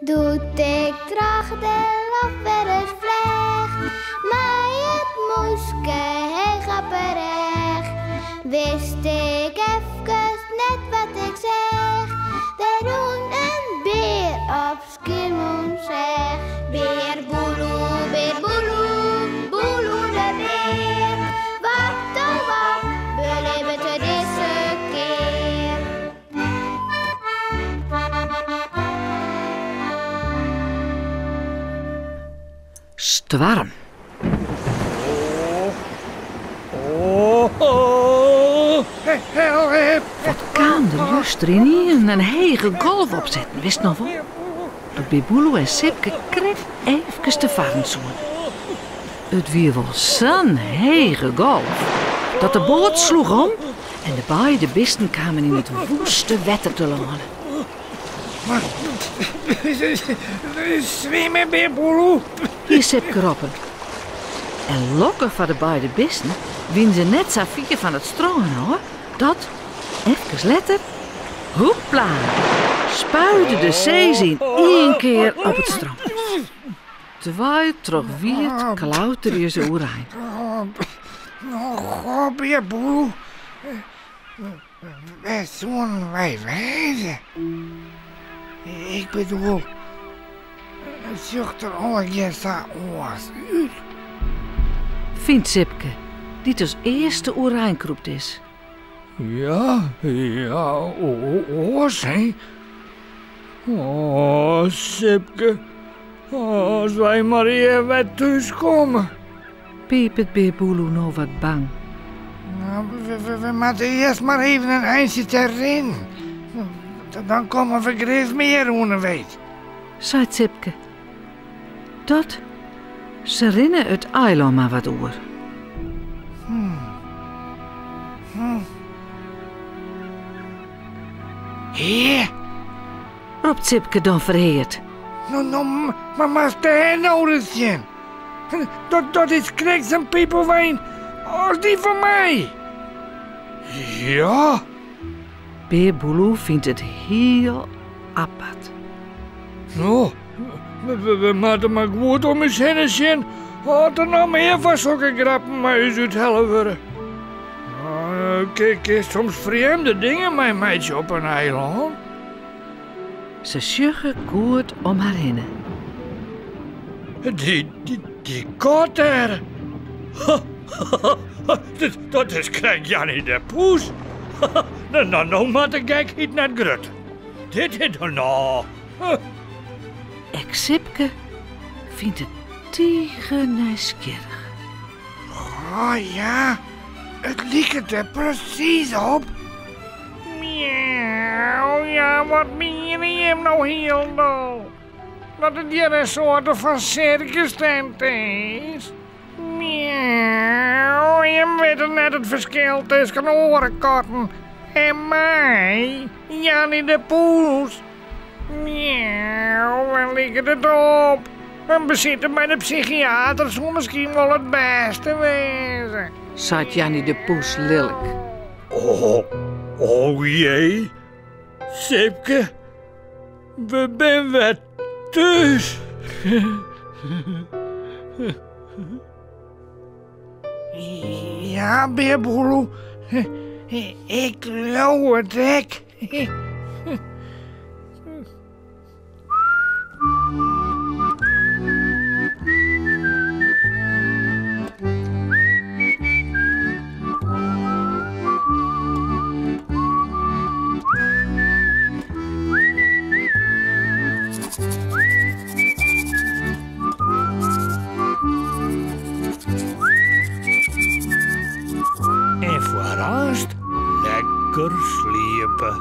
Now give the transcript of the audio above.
Doe't ik troch de loft wer ris fleach, mei it mûske heech op 'e rêch, wist ik efkes net wat ik seach. Der rûn in bear op Skiermûntseach. Bear Boeloe, bear Boeloe, Boeloe de bear. Wat oh wat belibbet er dizze kear? Stoarm. Wat kaam der juster ynienen in hege golf opsetten, witst noch wol? Doe't Bear Boeloe en Sipke krekt eefkes te farren soene. It wie wol sa'n hege golf dat de boat sloech om en de beide bisten kamen yn it woeste wetter telâne. Swimme, Bear Boeloe! Hie Sipke roppen. En lokkich foar de beide bisten wiene se net sa fier fan it strân ôf dat, efkes letter, hoepla, spuide de see se yn ien kear op it strân. Twa troch wiet klauterje se oerein. Oh, Bear Boeloe, wêr soenen wy wêze? Ik bedoel, it sjocht der allegear sa oars út. Fynt Sipke, dy't as earste oerein krûpt is. Ja, ja, oars, hè? Oh, Sipke, as wy mar ea wer thús komme. Pipet Bear Boeloe no wat bang. Nou, we moatte earst mar even in eintsje te rinnen. Dan komme we grif mear ûnderweet. Seit Sipke. Dat se rinne it eilân mar wat oer. Hea! Ropt Sipke dan ferheard. No, no, mar moatst dêr no ris sjen. Dat, dat is krekt sa'n pipowein as dy fan my. Ja. Bear Boeloe fynt it hiel apart. No, we, we moatte mar goed om ús hinne sjen oft der noch mear fan sokke grappen mei ús úthelle wurde. Kinst soms frjemde dingen meimeitsje op in eilân. Se sjogge goed om har hinne. Dy, dy, dy kat dêr. Dat is krekt Janny de Poes. No, no, no moat de gekheid net grutter. Dit is no. Ek Sipke fynt it tige nijsgjirrich. Oh ja, it liket der presys op. Miauw, ja, wat miene jim no hielendal? Dat it hjir in soarte fan sirkustent is? Miauw, jim witte net it ferskil tusken oare katten en my, Janny de Poes. Miauw, wêr liket it op? In besite by de psychiater soe miskien wol it bêste wêze. Seit Janny de Poes lilk. Oh, oh jee. Sipke, we binne wer thús. Ja, Bear Boeloe, ik leau it ek. En foarearst lekker sliepe.